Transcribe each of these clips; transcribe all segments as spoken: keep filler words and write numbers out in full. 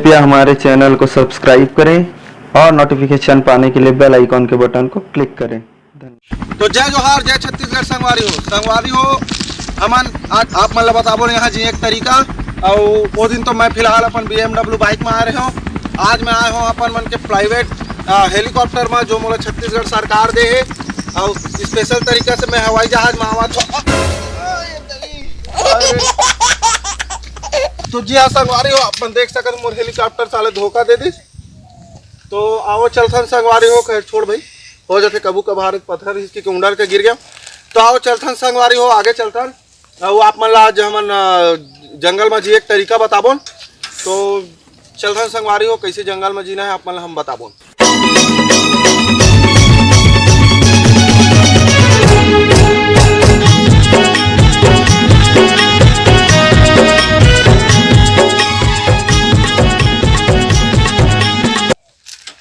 कृपया हमारे चैनल को सब्सक्राइब करें और नोटिफिकेशन पाने के लिए बेल आइकॉन के बटन को क्लिक करें। धन्यवाद। तो जय जोहार, जय छत्तीसगढ़ संगवारी हो। संगवारी हो, हमन आज आप मन ला बताबो यहाँ जी एक तरीका। और वो दिन तो मैं फिलहाल अपन बीएमडब्ल्यू बाइक में आ रहे हूँ, आज मैं आए हूँ अपन मन के प्राइवेट हेलीकॉप्टर में, जो मोला छत्तीसगढ़ सरकार दे है। और स्पेशल तरीका से मैं हवाई जहाज में आवा तो तो जी हाँ संगवारी हो, आप मन देख सकत हो, मोर हेलीकॉप्टर साले धोखा दे दिस। तो आओ चलथन संगवारी हो, कहे छोड़ भाई, हो जाथे कभू कभार पत्थर इसके के उंडर के गिर गया। तो आओ चलथन संगवारी हो, आगे चलथन। अउ आप मन ला आज हमन अ, जंगल में जिए के तरीका बताबोन। तो चलथन संगवारी हो, कैसे जंगल में जीना है आप मन ला हम बताबोन।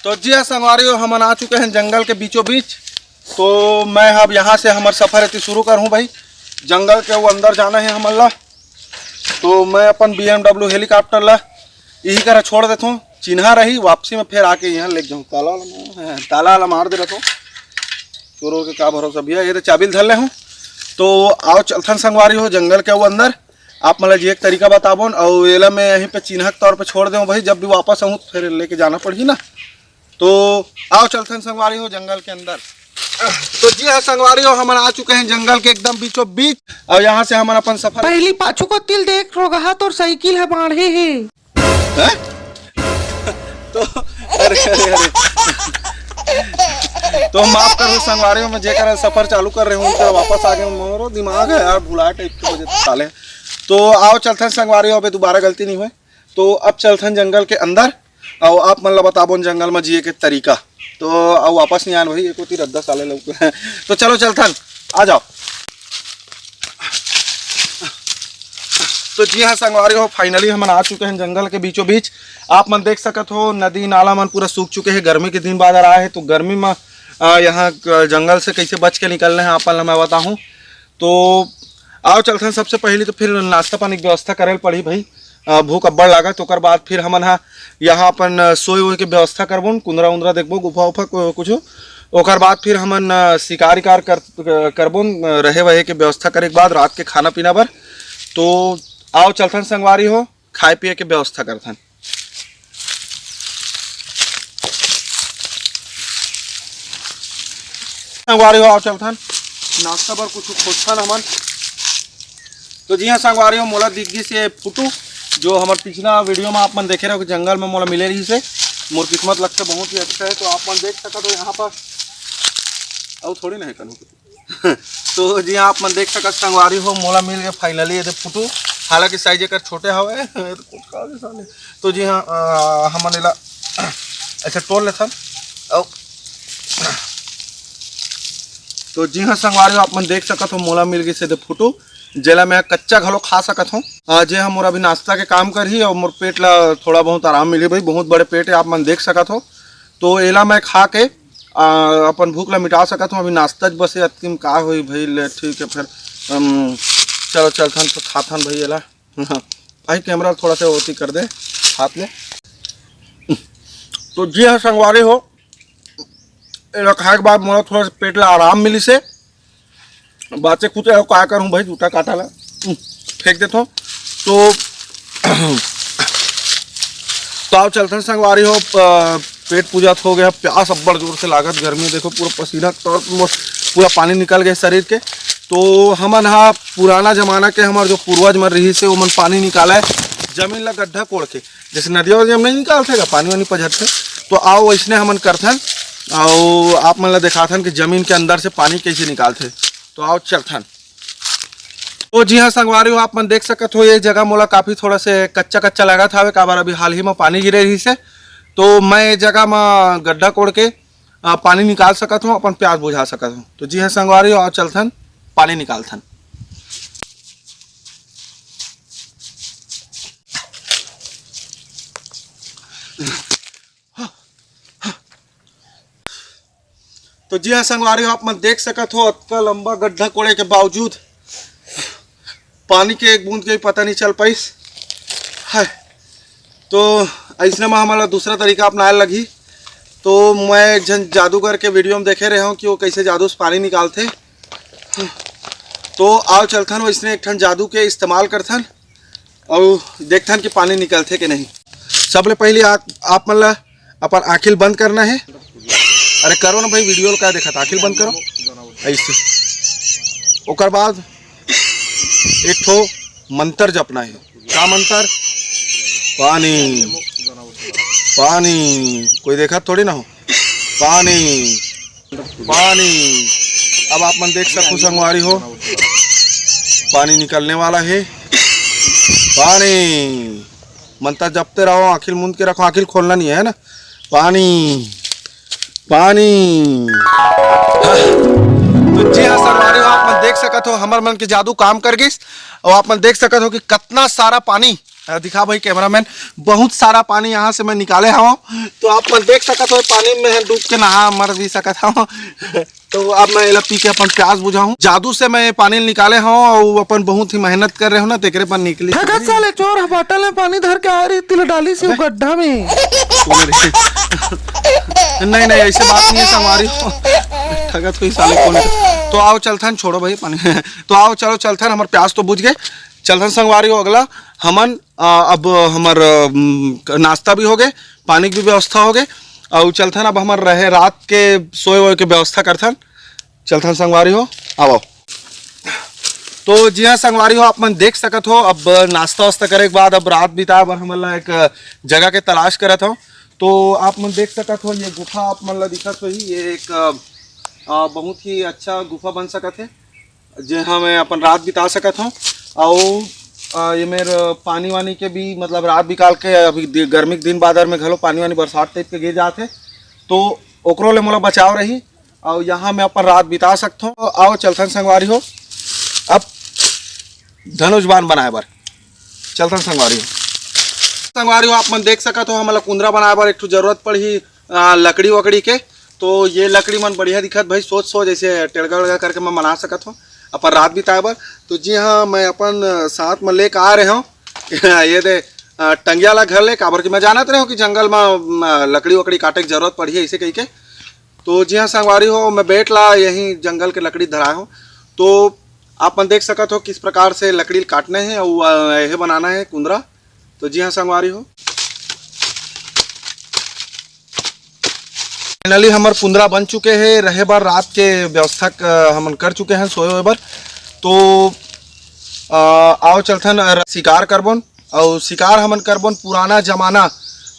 तो जी हाँ संगवारी हो, हमन आ चुके हैं जंगल के बीचों बीच। तो मैं अब यहाँ से हमर सफर एती शुरू करहूँ भाई, जंगल के वो अंदर जाना है हमन ला। तो मैं अपन बीएमडब्ल्यू हेलीकॉप्टर ला इही करा छोड़ देथूँ, चिन्हा रही, वापसी में फिर आके यहाँ लेके जाऊँ। ताला वाला मार, ताला वाला मार दे रहता हूँ। चोरों के का भरोसा भैया, ये तो चाबी ल धर ले हूँ। तो आओ चलथन संगवारी हो जंगल के वो अंदर, आप मन ला जी एक तरीका बताबोन, अउ एला मैं यहीं पे चिन्हा के तौर पे छोड़ देहूँ भाई, जब भी वापस आऊँ तो फिर लेके जाना पड़ही ना। तो आओ चलथन संगवारी हो जंगल के अंदर। तो जी हाँ संगवारी हो, हमन आ चुके हैं जंगल के एकदम बीचों बीच। और यहाँ से हमन अपन सफर पहली पाछू को तिल देख, रोगहा तोर साइकिल है बाढ़े है। हैं? तो अरे अरे अरे तो माफ करो संगवारी हो, मैं जेकर सफर चालू कर रहे हूँ उनका वापस आ गए, मोरो दिमाग है यार भुला टाइप के वजह से साले। तो आओ चलथन संगवारी हो, अबे दोबारा गलती नहीं होए। तो अब चलथन जंगल के अंदर, अउ आप मन ला बताबोन जंगल में जिए के तरीका। तो अउ वापस नहीं आन भाई, एक होती रद्दा साले लोग। तो चलो चलथन, आ जाओ। तो जी हाँ संगवारी हो, फाइनली हमन आ चुके हैं जंगल के बीचों बीच। आप मन देख सकत हो नदी नाला मन पूरा सूख चुके हैं, गर्मी के दिन बाद आ रहा है तो गर्मी में आ, यहाँ क- जंगल से कैसे बच के निकलना है आप मन ला मैं बताहूँ। तो आओ चलथन, सबसे पहले तो फिर नाश्ता पानी के व्यवस्था करे ल पड़ही भाई। आ, भूख अब्बड़ लागत, ओकर बाद फिर हमन हा यहाँ अपन आ, सोए वोए के व्यवस्था करबोन, कुंदरा उंदरा देखबो, गुफा उफा कु- कुछ। ओकर बाद फिर हमन आ, शिकार इकार कर, करबोन, आ, रहे वहे के व्यवस्था करे के बाद रात के खाना पीना बर। तो आओ चलथन संगवारी हो, खाए पिए के व्यवस्था करथन। संगवारी हो, आओ चलथन नाश्ता बर कुछ खोजथन हमन। तो जी हाँ संगवारी हो, मोला दिख गिस ये फोटो, जो हमर पिछला वीडियो में आप मन देखे रहो कि जंगल में मोला मिले रहिस हे। मोर किस्मत लगता बहुत ही अच्छा है। तो आप मन देख सकत हो यहाँ पर, अउ थोड़ी नहीं करूँ। तो जी हाँ, आप मन देख सकत संगवारी हो, मोला मिल गए फाइनली ये दे फुटू। हालांकि साइज एकर छोटे हवे। तो जी हाँ, अ, हमन एला ऐसे तोड़ लेथन। अउ तो जी हाँ संगवारी हो, आप मन देख सकत हो, मोला मिल गए से दे फुटू, जेला मैं कच्चा घलो खा सकत हूँ। अ, जे हम मोर अभी नाश्ता के काम करही और मोर पेट ला थोड़ा बहुत आराम मिली भाई, बहुत बड़े पेट है, आप मन देख सकत हो। तो एला मैं खा के आ, अपन भूख ला मिटा सकत हूँ। अभी नाश्ता च बस हे, अतकी म का होही भाई। ले ठीक है फिर, अम, चलो चलथन तो खाथन भाई एला। भाई कैमरा थोड़ा सा ओती कर दे हाथ ले। तो जी हाँ संगवारी हो, एला खाए के बाद मोला थोड़ा सा पेट ला आराम मिलिस हे। बाचे कुछ है, का करूँ भाई, जूठा काटा ला, हम्म, फेंक देता हूँ। तो तो आओ चलथन संगवारी हो, प-, पेट पूजा हो गया, प्यास अब्बड़ जोर से लागत, गर्मी देखो पूरा पसीना तौर पे मोर पूरा पानी निकल गए शरीर के। तो हमन हा पुराना जमाना के हमर जो पूर्वज मन रहिस हे, ओमन पानी निकाला है जमीन ला गड्ढा कोड़ के, जैसे नदिया वदिया में नहीं निकालथे का पानी वानी पजरथे, तो आओ वैसने हमन करथन। आओ आप मन ला दिखाथन कि जमीन के अंदर से पानी कैसे निकालथे। तो आओ चलथन। तो जी हाँ संगवारी हो, आप मन देख सकत हो, ये जगह मोला काफी थोड़ा से कच्चा कच्चा लागत हवे, काबर अभी हाल ही में पानी गिरे रहिस हे। तो मैं ये जगह में गड्ढा कोड़ के, आ, पानी निकाल सकत हूँ, अपन प्यास बुझा सकत हूँ। तो जी हाँ संगवारी हो, आओ चलथन, पानी निकालथन। तो जी हाँ संगवारी हो, आप मन देख सकत हो, अतका लंबा गड्ढा कोड़े के बावजूद पानी के एक बूंद के भी पता नहीं चल पाइस। हाय, तो अइसने में हमन ला दूसरा तरीका अपनाए लगही। तो मैं एक झन जादूगर के वीडियो में देखे रहे हूँ कि वो कैसे जादू से पानी निकालथे। तो आओ चलथन वैसने एक ठन जादू के इस्तेमाल करथन और देखथन कि पानी निकलथे कि नहीं। सबले पहले आप, आप मन ला अपन आँखी ल बंद करना है। अरे करो ना भाई, वीडियो ल का देखत, आँखी ल बंद करो ऐसे। ओकर बाद एक ठो मंत्र जपना है। का मंत्र? पानी, पानी। कोई देखत थोड़ी ना हो। पानी, पानी। अब आप मन देख सकते हो संगवारी हो, पानी निकलने वाला है। पानी। मंत्र जपते रहो, आँखी ल मूंद के रखो, आँखी ल खोलना नहीं है ना। पानी, पानी। तो जी हाँ संगवारी हो, आप मन देख सकत हो हमर मन के जादू काम कर गिस। और आप मन देख सकत हो कि कितना सारा पानी, अ, दिखा भाई कैमरामैन, बहुत सारा पानी यहाँ से मैं निकाले हूँ। तो आप मन देख सकत हो पानी में डूब के नहा मर भी सकत हूँ। तो अब मैं एला पी के अपन प्यास बुझाहूँ। जादू से मैं पानी निकाले हूँ और अपन बहुत ही मेहनत कर रहे हो ना, तेकरे पर निकली। ठगत साले चोर ह, बॉटल में पानी धर के आ रही, तिल डाली से गड्ढा में। नहीं नहीं, ऐसे बात नहीं है संगवारी हो। ठगत हुई साले कौन है? तो आओ चलथन, छोड़ो भाई पानी। तो आओ चलो चलथन, हमर प्यास तो बुझ गए। चलथन संगवारी हो अगला हमन, अ, अब हमर, अम, नाश्ता भी हो गए, पानी की भी व्यवस्था हो गए। और चलथन अब हमर रहे रात के सोए वोए के व्यवस्था करथन। चलथन संगवारी हो, आओ। तो जी हाँ संगवारी हो, आप मन देख सकत हो, अब नाश्ता वास्ता करे के बाद अब रात बिताए बर हमन ला एक जगह के तलाश करत हो। तो आप मन देख सकत हो, ये गुफा आप मन ला दिखत होही, ये एक, अ, बहुत ही अच्छा गुफा बन सकत है, जेहाँ मैं अपन रात बिता सकत हो। अउ, अ, ये मेर पानी वानी के भी, मतलब, रात बिकाल के, अभी दि-, गर्मी के दिन बादर में घलो पानी वानी बरसात टाइप के गिर जात है, तो ओकरो ले मोला बचाव रही। अउ यहाँ मैं अपन रात बिता सकथों। तो आओ चलथन संगवारी हो, अब धनुष बाण बनाए बर चलथन संगवारी हो। संगवारी हो, आप मन देख सकत हो, हमन ला कुंदरा बनाए बर एक ठो जरूरत पड़ही, आ, लकड़ी वकड़ी के। तो ये लकड़ी मन बढ़िया दिखत भाई, सोच सोच ऐसे टेड़गा वेड़गा करके मैं बना सकत हो अपन रात बिताए बर। तो जी हाँ, मैं अपन, आ, साथ में लेके आ रहे हूँ ये दे, आ, टंगिया ला घर ले, काबर कि मैं जानत रहे हूँ कि जंगल में, म, लकड़ी वकड़ी काटे के जरूरत पड़ही ऐसे कही के। तो जी हाँ संगवारी हो, मैं बेट ला यही जंगल के लकड़ी धराए हूँ। तो आप मन देख सकत हो किस प्रकार से लकड़ी काटना है और, अ, यह बनाना है कुंदरा। तो जी हाँ संगवारी हो, फाइनली हमर कुंदरा बन चुके हैं, रहे बर रात के व्यवस्था क-, हमन कर चुके हैं सोए होए बर। तो, अ, आओ चलथन, अ, शिकार करबोन। अउ शिकार हमन करबोन पुराना जमाना,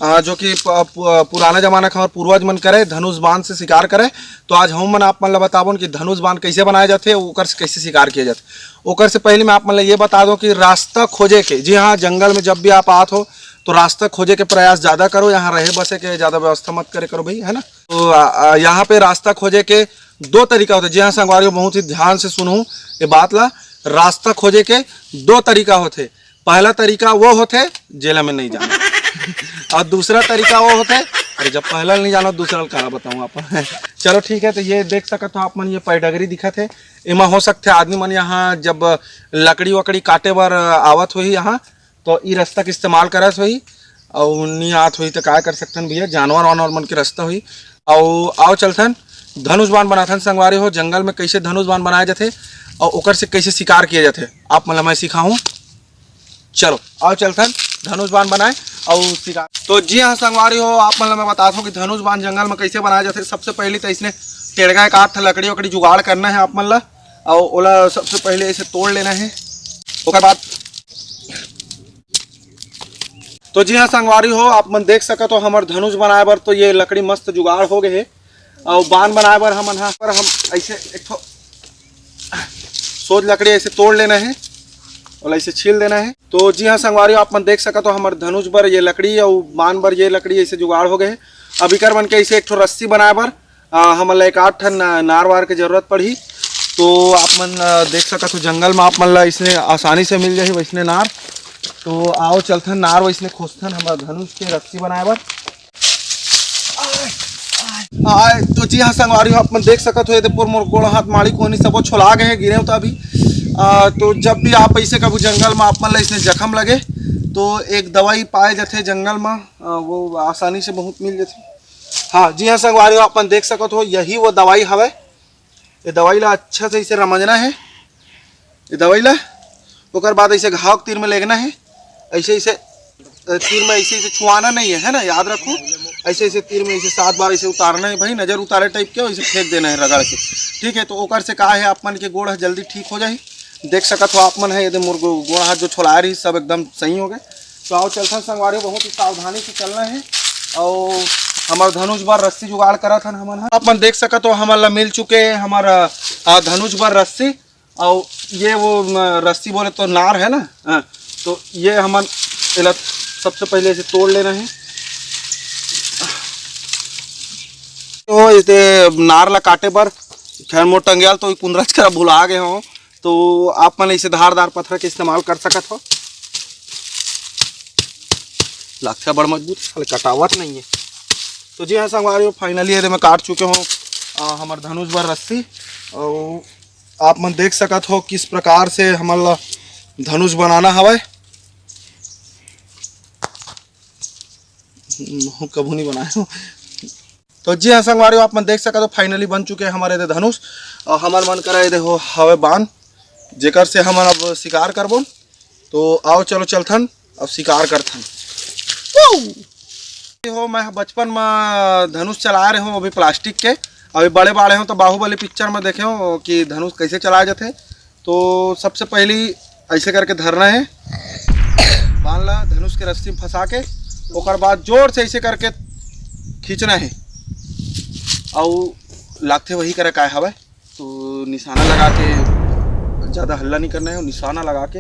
अ, जो कि प-, पु-, पुराना जमाना के हमर पूर्वज मन करे, धनुष बाण से शिकार करे। तो आज हम मन आप मन ला बताबोन कि धनुष बाण कैसे बनाए जाथे, ओकर से कैसे शिकार किया जाथे। ओकर से पहले मैं आप मन ला ये बता दूं कि रास्ता खोजे के, जी हाँ, जंगल में जब भी आप आत हो तो रास्ता खोजे के प्रयास ज़्यादा करो, यहाँ रहे बसे के ज़्यादा व्यवस्था मत करे करो भाई, है ना। तो, अ, अ, यहाँ पे रास्ता खोजे के दो तरीका होथे। जी हाँ संगवारी हो, बहुत ही ध्यान से सुनहू ये बात ला। रास्ता खोजे के दो तरीका होथे। पहला तरीका वो होथे जेला में नहीं जाना और दूसरा तरीका वो होथे, अरे जब पहला नहीं जाना दूसरा ला का बताऊँ आप। चलो ठीक है, तो ये देख सकत हो आप मन, ये पैडगरी दिखत है, एमा हो सकथे आदमी मन यहाँ जब लकड़ी वकड़ी काटे बर आवत होही यहाँ, तो ई रास्ता के इस्तेमाल करत होही, अउ नी आत होही तो काय कर सकथन भैया, जानवर वानवर मन के रास्ता होही। अउ आओ चलथन धनुष बाण बनाथन संगवारी हो, जंगल में कैसे धनुष बाण बनाए जाथे अउ ओकर से कैसे शिकार किया जाथे, आप मन ला मैं सिखाहूँ। चलो आओ चलथन धनुष बाण बनाए अउ शिकार। तो जी हाँ संगवारी हो, आप मन ला मैं बताथों कि धनुष बाण जंगल में कैसे बनाए जाथे। सबसे पहले तो इसने टेड़गा एक आठ ठा लकड़ी वकड़ी जुगाड़ करना है आप मन ला, अउ ओला सबसे पहले ऐसे तोड़ लेना है। ओकर बाद तो जी हाँ संगवारी हो, आप मन देख सकत हो हमर धनुष बनाए बर तो ये लकड़ी मस्त जुगाड़ हो गए हे। अउ बाण बनाए बर हमन हा, पर हम ऐसे एक ठो सोज लकड़ी ऐसे तोड़ लेना है और ऐसे छील देना है। तो जी हाँ संगवारी हो, आप मन देख सकत हो हमर धनुष बर ये लकड़ी अउ बाण बर ये लकड़ी ऐसे जुगाड़ हो गए हे। अब इकर मन के ऐसे एक ठो रस्सी बनाए बर, आ, हमन ला एक आध ठन ना-, नार वार के जरूरत पड़ही। तो आप मन, आ, देख सकत हो जंगल में आप मन ला इसने आसानी से मिल जाही वैसने नार। तो आओ चलथन नार वैसने खोजथन हमर धनुष के रस्सी बनाए बर। आय, तो जी हाँ संगवारी हो, आप मन देख सकत हो, ये दे पूर मोर गोड़ हाथ माड़ी कोहनी सबो छोला गए हैं, गिरे हो तो अभी। आ, तो जब भी आप ऐसे कभी जंगल में आप मन ला इसने जख्म लगे तो एक दवाई पाए जाथे जंगल म, अ, वो आसानी से बहुत मिल जाथे। हाँ जी हाँ संगवारी हो, अपन देख सकत हो, यही वो दवाई हवय। ये दवाई ला अच्छा से इसे रमजना है, ये दवाई ला। ओकर बाद ऐसे घाव के तीर में लेगना है, ऐसे ऐसे, अ, तीर में ऐसे ऐसे छुआना नहीं है, है ना, याद रखो। ऐसे ऐसे तीर में ऐसे सात बार ऐसे उतारना है भाई, नजर उतारे टाइप के, ऐसे फेंक देना है रगड़ के। ठीक है, तो ओकर से का है, आप मन के गोड़ ह जल्दी ठीक हो जाही। देख सकत हो आप मन है, ये दे मोर गो-, गोड़ हाथ जो छोलाए रही, सब एकदम सही हो गए। तो आओ चलथन संगवारी, बहुत ही सावधानी से चलना है। और हमार धनुष बर रस्सी जुगाड़ करत हन हमन ह। आप मन देख सकत हो, हमन ला मिल चुके हैं हमार, अ, धनुष बर रस्सी। और ये वो, अ, रस्सी बोले तो नार है ना, हाँ, तो ये हमन एला सबसे पहले इसे तोड़ लेना है। तो इसे नार ला काटे बर, खैर मोर टंगियाल तो कुंदरच करा भुला गए हो, तो आप मन इसे धारदार पत्थर के इस्तेमाल कर सकत हो। लगता बड़ मजबूत, साले कटावत नहीं है। तो जी हाँ संगवारी हो, finally ये मैं काट चुके हूँ, अ, हमार धनुष बर रस्सी। और आप मन देख सकत हो किस प्रकार से हमन ला धनुष बनाना हवय। हम्म, कभू नहीं बनाए हो। तो जी हाँ संगवारी हो, आप मन देख सकत हो finally बन चुके हैं हमारे दे धनुष। और हमर मन करा ये दे हो हवे बान, जेकर से हमन अब शिकार करबोन। तो आओ चलो चलथन, अब शिकार करथन। ये हो मैं बचपन में धनुष चला रहे हो अभी प्लास्टिक के, अभी बड़े बाड़े हो तो बाहुबली पिक्चर में देखे हो कि धनुष कैसे चलाए जाते। तो सबसे पहली ऐसे करके धरना है बान ला धनुष के रस्सी में फंसा के, ओकर बाद जोर से ऐसे करके खींचना है। और लागथे वही करे काय हवय। तो निशाना लगा के, ज़्यादा हल्ला नहीं करना है, और निशाना लगा के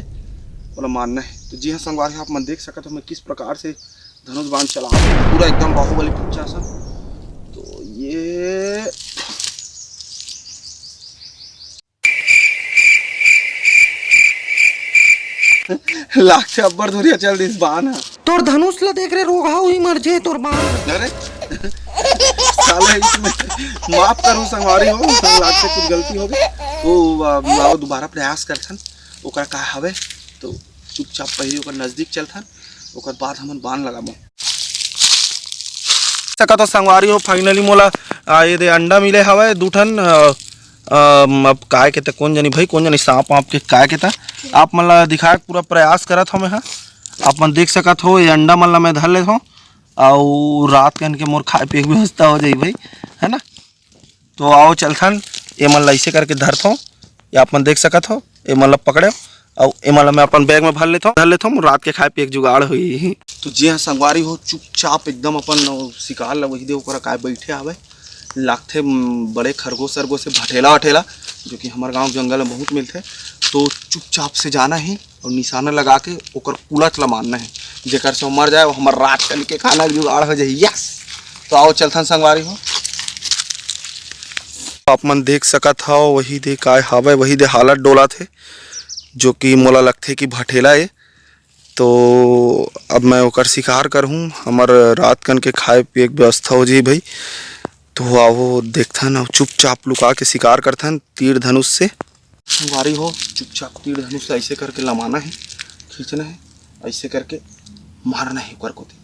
ओला मारना है। तो जी हाँ संगवारी, आप मन देख सकत हो मैं किस प्रकार से धनुष बाण चला, पूरा एकदम बाहुबली पिक्चर सा। तो ये लागथे अब्बड़ दूरिया चल दिस बान ह। तोर धनुष ल देख रे रोगहा, उही मर जे तोर बान। अरे साले, इसमें माफ करू संगवारी हो, लागथे कुछ गलती हो गई। तो आ, आओ दोबारा प्रयास करथन, ओकर का हवे। तो चुपचाप पहली ओकर नजदीक चलथन, ओकर बाद हमन बान लगाबो। सकत हो संगवारी हो, finally मोला आ, ये दे अंडा मिले हवय दू ठन। आ, आ, अब काय के त कोन जनी भाई, कोन जनी सांप वाप के काय के त आप मन ला दिखाए के पूरा प्रयास करत हव मैं ह। आप मन देख सकत हो, ये अंडा मन ला मैं धर लेत हव, अउ रात कन के मोर खाए पिए के व्यवस्था हो जाई भाई, है ना। तो आओ चलथन, ये मन ला ऐसे करके धरथव, ये आप मन देख सकत हो, ये मन ला पकड़े, अउ ये मन ला मैं अपन बैग में भर लेथव, धर लेथव, मोर रात के खाए पिए के जुगाड़ होई। तो जी हाँ संगवारी हो, चुपचाप एकदम अपन शिकार ला वही दे ओकरा काय बैठे हवे, लागथे, म, बड़े खरगोश सरगोश से भटेला अठेला, जो कि हमर गांव जंगल में बहुत मिलथे। तो चुपचाप से जाना है और निशाना लगा के ओकर कुलच ला मारना है, जेकर से वो मर जाए, वो हमर रात कन के खाना के जुगाड़ हो जाए। यस, तो आओ चलथन संगवारी हो। आप मन देख सकत हव, वही दे काय हावय, वही दे हालत डोलत हे, जो कि मोला लगथे कि भटेला ए। तो अब मैं ओकर शिकार करहूँ, हमर रात कन के खाए पिए के व्यवस्था हो जाही भाई। तो आवो देखथन, अउ चुपचाप लुका के शिकार करथन तीर धनुष से। संगवारी हो, चुपचाप तीर धनुष ला ऐसे करके लमाना है, खींचना है, ऐसे करके मारना है ऊपर कोती।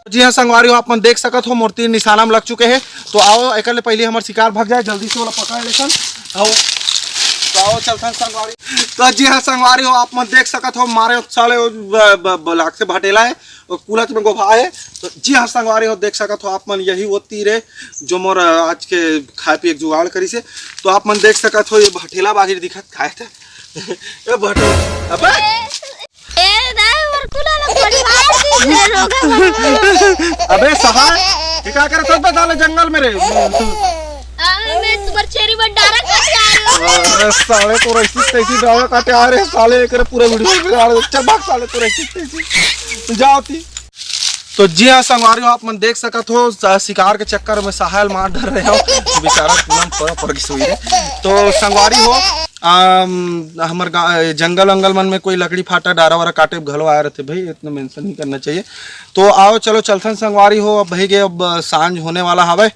जी हाँ संगवारी हो, आप मन देख सकत हो मोर तीर निशाना में लग चुके हैं। तो आओ एकर ले पहले हमर शिकार भाग जाए, जल्दी से ओला पकड़ लेथन। आओ, तो आओ चलथन संगवारी। तो जी हाँ संगवारी हो, आप मन देख सकत हो मारे साले वो ब-, ब-, ब-, लाख से भटेला है, वो कुलच में गोभा है। तो जी हाँ संगवारी हो, देख सकत हो आप मन, यही वो तीर है जो मोर, अ, आज के खाए पिए के जुगाड़ करिस हे। तो आप मन देख सकत हो, ये भटेला बागिर दिखत खाए थे। ए भटेला, अबे ए दाई, मोर कुला ला फटवा दी, रोगा भटवा। अबे साला, ये का करत हस बे साले जंगल में रे? आ, मैं तुम्हार छेरी बंडारा काटे आ रही हूँ। अरे साले, तोर ऐसी तैसी डाला काटे आ रहे साले, एकरे पूरा वीडियो में आ रहे। चल भाग साले, तोर ऐसी तैसी। जाओ ती। तो जी हाँ संगवारी हो, आप मन देख सकत हो, स-, शिकार के चक्कर में साहल मार डर रहे हो, बेचारा पूरा पड़ा पड़ के सोई रहे। तो संगवारी हो, आम, हमर गा-, जंगल वंगल मन में कोई लकड़ी फाटा डारा वारा काटे घलो आए रहते भाई, इतना मेंशन नहीं करना चाहिए। तो आओ चलो चलथन संगवारी हो, अब भई गे, अब सांझ होने वाला हवे।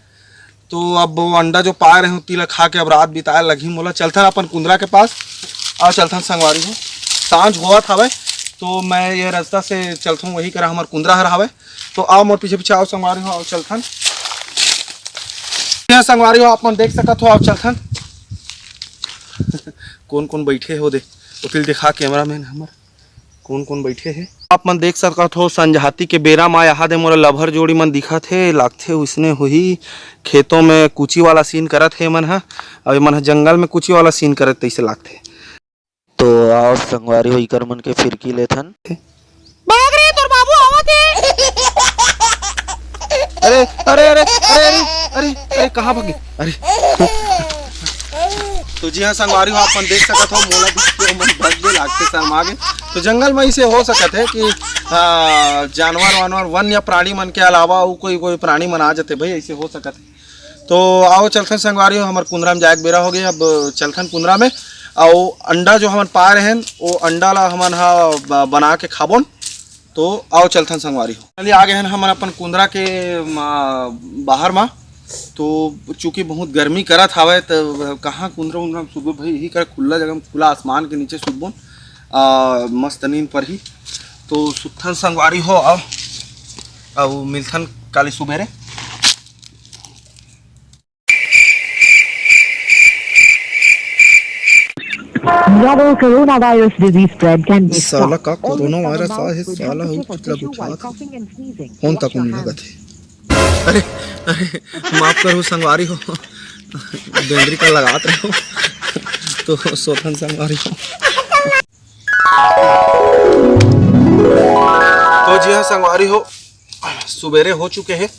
तो अब वो अंडा जो पाए रहे हो, तिला खा के अब रात बिताए लगही मोला। चलथन अपन कुंदरा के पास, आओ चलथन संगवारी हो। सांझ होवत हवय, तो मैं ये रास्ता से चलथों, वही करा हमर कुंदरा हर हवय। तो आओ मोर पीछे पीछे आओ संगवारी हो, आओ चलथन। ये संगवारी हो, आप मन देख सकत हो, आओ चलथन। कौन कौन बैठे हो दे, ओतिल दिखा कैमरामैन हमर, कौन कौन बैठे हे। आप मन देख सकत हो, संझाती के बेरा म यहाँ दे मोला लभर जोड़ी मन दिखत हे, लागथे उसने होही खेतों में कुची वाला सीन करत हे मन ह। अब मन ह जंगल में कुची वाला सीन करत तैसे लागथे। तो आओ संगवारी हो, इकर मन के फिरकी लेथन। भाग रे, तोर बाबू आवत हे। अरे, अरे, अरे, अरे, अरे, अरे, अरे, कहाँ भागे? अरे। तो जी हाँ संगवारी हो, आप मन देख सकत हो, मोला देख के मन भाग गे, लागथे शर्मा गे। तो जंगल में इसे हो सकत हे कि, आ, जानवर वानवर, वन्य प्राणी मन के अलावा अउ कोई, कोई प्राणी मन आ जाथे भाई, ऐसे हो सकत हे। तो आओ चलथन संगवारी हो, हमर कुंदरा में जाए के बेरा हो गए, अब चलथन कुंदरा में। अउ अंडा जो हमन पाए रहेन, वो अंडा ला हमन ह ब-, बना के खाबोन। तो आओ चलथन संगवारी हो। चलिए आ गए हन हमन अपन कुंदरा के, म, बाहर मा। तो चूंकि बहुत गर्मी करत हावय, त कहाँ कुंदरा उंदरा में सुतबो भाई, यही कर खुला जगह में, खुला आसमान के नीचे सुतबोन, आ, मस्त नींद परही। तो सुतथन संगवारी हो, आओ, अउ मिलथन काली सुबेरे। Novel coronavirus disease spread can be साला stopped. का कोरोना वायरस आ हे, साला हो चितला बिठा। फोन तक नहीं लगत हे। अरे, अरे, माफ करो संगवारी हो, बेंदरी का लगात रहो, तो सोथन संगवारी हो। तो जी हाँ संगवारी हो, सुबेरे हो चुके हे।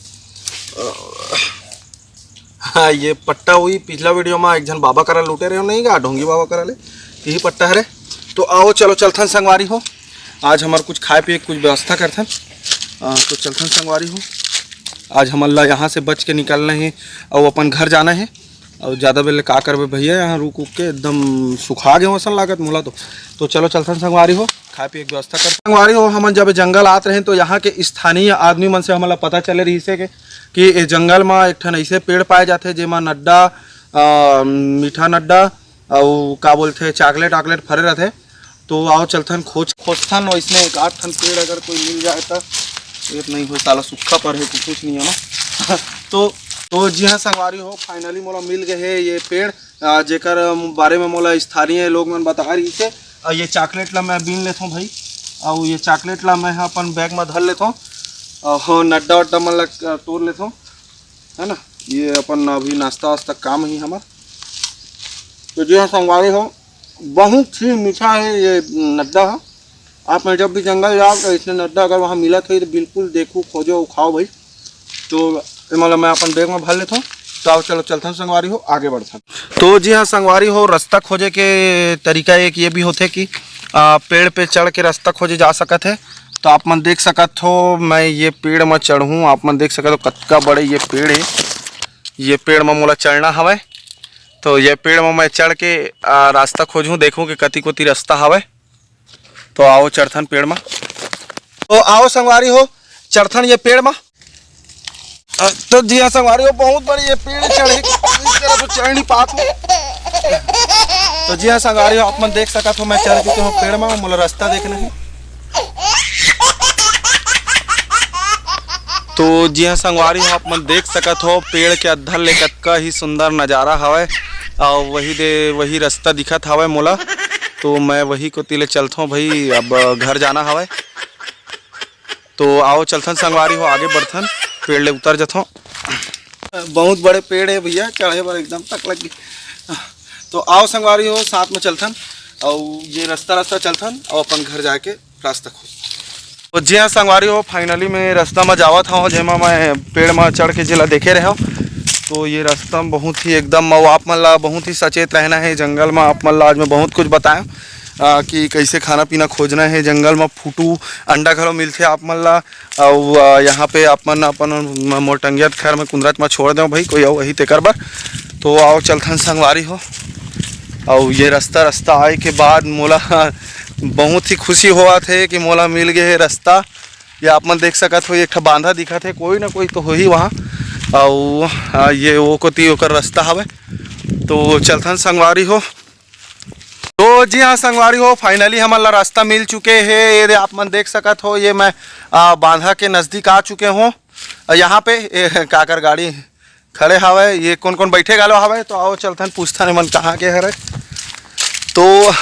हाँ, ये पट्टा हुई पिछला वीडियो में एक झन बाबा करा लूटे रहे हो नहीं गा, ढोंगी बाबा करा ले, यही पट्टा हरे। तो आओ चलो चलथन संगवारी हो, आज हमार कुछ खाए पिए कुछ व्यवस्था करथन। आ, तो चलथन संगवारी हो, आज हमन ला यहाँ से बच के निकलना है और अपन घर जाना है। और ज़्यादा बेले का करबे भैया, यहाँ रुक उक के एकदम सुखा गए असन लागत मोला तो। तो चलो चलथन संगवारी हो, खाए पिए के व्यवस्था कर। संगवारी हो, हमन जब जंगल आत रहे तो यहाँ के स्थानीय आदमी मन से हमन ला पता चले रहिसे के कि ए जंगल म एक ठन ऐसे पेड़ पाए जाथे जेमा नड्डा, अ, मीठा नड्डा अउ का बोलथे चॉकलेट आकलेट फरे रथे। तो आओ चलथन खोज खोजथन वैसने एक आध ठन पेड़ अगर कोई मिल जाए त। एक नहीं हो साला सुक्खा पर है कुछ नहीं है ना। तो तो जी हाँ संगवारी हो, finally मोला मिल गए है ये पेड़, अ, जेकर बारे में मोला स्थानीय लोग मन बता रही थे। अउ ये चॉकलेट ला मैं बीन लेथों भाई, अउ ये चॉकलेट ला मैं ह अपन बैग में धर लेथों। अउ हो नड्डा वड्डा मन ला, अ, तोड़ लेथों, है ना। ये अपन अभी नाश्ता वास्ता काम ही हमर। तो जी हाँ संगवारी हो, बहुत ही मीठा है ये नड्डा है। आप मन जब भी जंगल जाओ तो इसने नड्डा अगर वहाँ मिलत होही तो बिल्कुल देखो, खोजो, खाओ भाई। तो एमन ला मैं अपन बैग में भर लेथों। तो आओ चलो चलथन संगवारी हो, आगे बढ़थन। तो जी हाँ संगवारी हो, रास्ता खोजे के तरीका एक ये भी होथे कि, आ, पेड़ पे चढ़ के रास्ता खोजे जा सकत है। तो आप मन देख सकत हो, मैं ये पेड़ में चढ़ूँ, आप मन देख सकत हो कतका बड़े ये पेड़ है। ये पेड़ में मोला चढ़ना हवय, तो ये पेड़ में मैं चढ़ के, आ, रास्ता खोजूँ, देखूँ कि कति कोती रास्ता हवय। तो आओ चढ़थन पेड़ मा। तो आओ संगवारी हो, चढ़थन ये पेड़ मा। अ, तो जी हाँ संगवारी हो, बहुत बड़ी ये पेड़ चढ़े, इस तरह तो चढ़ नहीं पात हूँ। तो जी हाँ संगवारी हो, आप मन देख सकत हो, मैं चढ़ चुके हूँ पेड़ मा, मोला रास्ता देखना है। तो जी हाँ संगवारी हो, आप मन देख सकत हो पेड़ के अद्धर ले कतका ही सुंदर नजारा हवय, और वही दे वही रास्ता दिखत हवय मोला। तो मैं वही कोती ले चलथों भाई, अब घर जाना हवय। तो आओ चलथन संगवारी हो, आगे बढ़थन, पेड़ ले उतर जथों। बहुत बड़े पेड़ है भैया, चढ़े बर एकदम तक लग गई। तो आओ संगवारी हो, साथ में चलथन, और ये रास्ता रास्ता चलथन और अपन घर जाके रास्ता खोज। तो जी हाँ संगवारी हो, finally मैं रास्ता में जावत हूँ, जेमा मैं पेड़ में चढ़ के जेला देखे रहे हो। तो ये रास्ता में बहुत ही एकदम, और आप मन ला बहुत ही सचेत रहना है जंगल में। आप मन ला आज मैं बहुत कुछ बताया, आ, कि कैसे खाना पीना खोजना है जंगल में। फुटू अंडा घलो मिलथे आप मन ला, अउ, आ, यहाँ पे आप मन अपन म-, मोर टंगिया खैर में कुंदरत में छोड़ देव भाई, कोई अउ वही तेकर बर। तो आओ चलथन संगवारी हो, अउ ये रास्ता, रास्ता आए के बाद मोला बहुत ही खुशी होवत हे कि मोला मिल गए हे रास्ता। ये आप मन देख सकत हो, एक ठा बांधा दिखत हे, कोई ना कोई तो होही वहाँ। अउ, आ, ये वो कोती ओकर रास्ता हवे, तो चलथन संगवारी हो। तो जी हाँ संगवारी हो, finally हमन ला रास्ता मिल चुके हे। ये दे आप मन देख सकत हो, ये मैं आ, बांधा के नजदीक आ चुके हों। अउ यहाँ पे ए, काकर गाड़ी खड़े हवय, ये कोन कोन बैठे घलो हवय। तो आओ चलथन, पूछथन एमन कहाँ के हरय। तो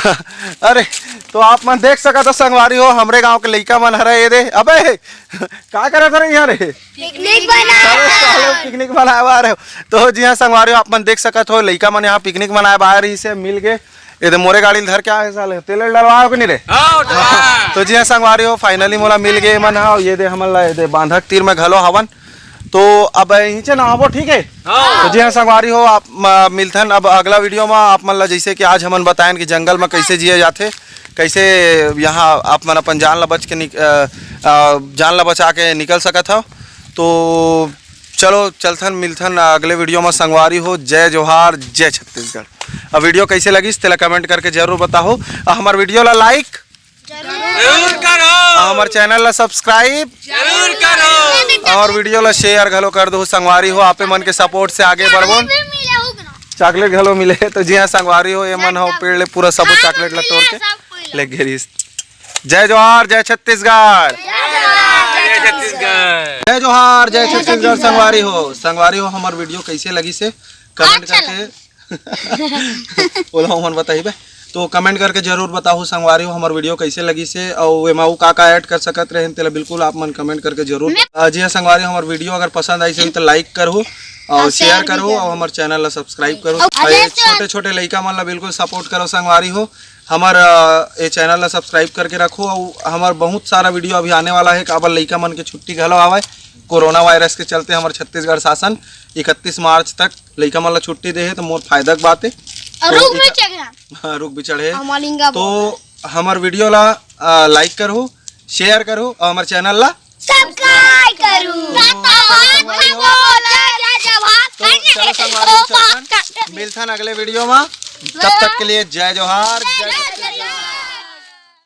अरे, तो आप मन देख सकत हो संगवारी हो, हमरे गांव के लइका मन हरय। ये दे, अबे का करत हरय यहाँ रे? पिकनिक बनाए अरे साले, पिकनिक मनाए बर आए हो। तो जी हाँ संगवारी हो, आप मन देख सकत हो, लइका मन यहाँ पिकनिक मनाए बर आए रहिस हे, मिल के ये दे मोरे गाड़ी ल धर के आए साले, तेल डलवाए हो कि नहीं रे? आओ डलवा। तो जी हाँ संगवारी हो, finally मोला मिल गए मन हा। ये दे हमन ला ये दे बांधक तीर में घलो हवन। तो अब इहिंचे नहाबो, ठीक है? हाँ। तो जी हाँ संगवारी हो, आप म- मिलथन अब अगला वीडियो में। आप मन ला जैसे कि आज हमन बतायन कि जंगल में कैसे जिए जाथे, कैसे यहाँ आप मन अपन जान ला बच के निक, अ, अ, जान ला बचा के निकल सकत हो। तो चलो चलथन मिलथन अगले वीडियो में संगवारी हो। जय जोहार, जय छत्तीसगढ़। अब वीडियो कैसे लगिस तेला कमेंट करके जरूर बताओ। अउ हमर वीडियो ला लाइक, जरूर करो। हमर चैनल ला सब्सक्राइब, जरूर करो। और वीडियो ला शेयर घलो कर दो संगवारी हो। आपे मन के सपोर्ट से आगे बढ़बोन। चॉकलेट घलो मिले। तो जी हाँ संगवारी हो, ये मन हो पेड़ ले पूरा सबो चॉकलेट ला तोड़ के ले गे रहिस। जय जोहार, जय छत्तीसगढ़। जय छत्तीसगढ़। जय जोहार, जय छत्तीसगढ़ संगवारी हो। संगवारी हो, हमर वीडियो कैसे लगिस हे कमेंट करके ओला हमन बताइबे। तो कमेंट करके जरूर बताहू संगवारी हो, हमर वीडियो कैसे लगिस हे अउ एमा अउ का का ऐड कर सकत रहेन, तेला बिल्कुल आप मन कमेंट करके जरूर। अ, जी हाँ संगवारी हो, हमर वीडियो अगर पसंद आइस होही तो लाइक करहू अउ शेयर करहू अउ हमर चैनल ला सब्सक्राइब करहू। अउ ये छोटे छोटे लइका मन ला बिल्कुल सपोर्ट करो संगवारी हो। हमर अ, ये चैनल ला सब्सक्राइब करके रखो अउ हमर बहुत सारा वीडियो अभी आने वाला है। काबर लइका मन के छुट्टी घलो आवय, कोरोना वायरस के चलते हमर छत्तीसगढ़ शासन इकतीस मार्च तक लइका मन ला छुट्टी दे हे, तो मोर फायदा के बात हे। और रुक भी चढ़ गया। हाँ, रुक भी चढ़े। हमालिंगा तो हमर वीडियो ला लाइक करहू, शेयर करहू और हमर चैनल ला सब्सक्राइब करू। तो चलो संगवारी हो, चलथन, मिलथन अगले वीडियो में। तब तक के लिए जय जोहार, जय